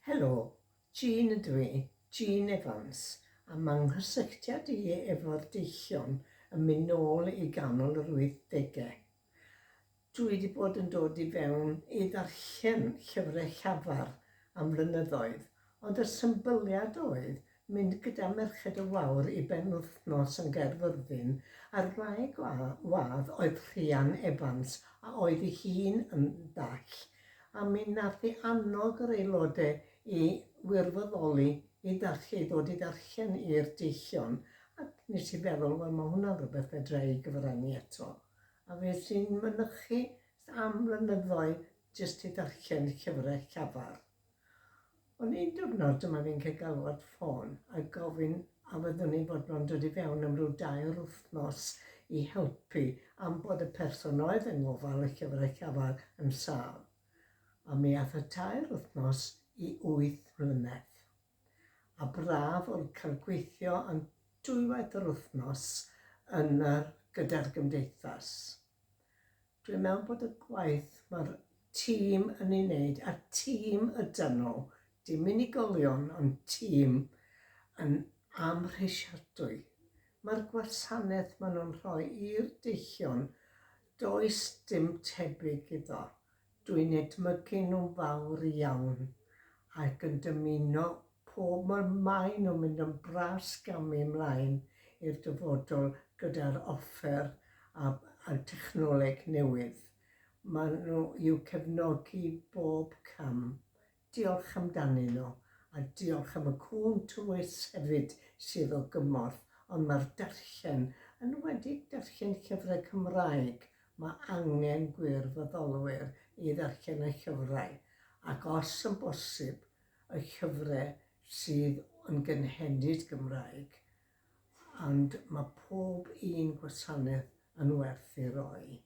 Helo, Jean ydw i, Jean Evans, a ma' nghysylltiad i efo'r deillion yn mynd nôl i ganol yr wythdege. Dwi 'di bod yn dod i fewn i ddarllen llyfre llafar am flynyddoedd, ond y symbyliad oedd mynd gyda Merched y Wawr i benwythnos yn Gaerfyrddin, a'r wraig wadd oedd Rhian Evans, a oedd ei hun yn ddall, a mi nath hi annog yr aelode i wirfoddoli i ddarll- i ddod i ddarllen i'r deillion, ac nes i feddwl, wel ma' hwnna'n rhywbeth fedra i gyfrannu ato. A fues i'n mynychu am flynyddoedd jyst i ddarllen llyfrau llafar. Ond un diwrnod dyma fi'n cael galwad ffôn a gofyn a fyddwn i'n fodlon dod i fewn am ryw dair wythnos i helpu am bod y person oedd yng ngofal y llyfrau llafar yn sâl. A mi ath y tair wythnos i wyth mlynedd. A braf oedd cael gweithio am dwywaith yr wythnos yn yr gyda'r gymdeithas. Dwi'n meddwl bod y gwaith mae'r tîm yn ei wneud, a tîm ydan nhw, dim unigolion ond tîm, yn amhrisiadwy. Mae'r gwasanaeth maen nhw'n rhoi i'r deillion, does dim tebyg iddo. Dwi'n edmygu nhw'n fawr iawn ac yn dymuno pob mor maen nhw'n mynd yn bras gamu ymlaen i'r dyfodol gyda'r offer a a'r technoleg newydd. Maen nhw i'w cefnogi bob cam. Diolch amdanyn nhw, a diolch am y cŵn tywys hefyd sydd o gymorth, ond mae'r darllen, yn enwedig darllen llyfrau Cymraeg, mae angen gwirfoddolwyr i ddarllen y llyfrau, ac os yn bosib, y llyfre sydd yn gynhenid Gymraeg, ond mae pob un gwasanaeth yn werth ei roi.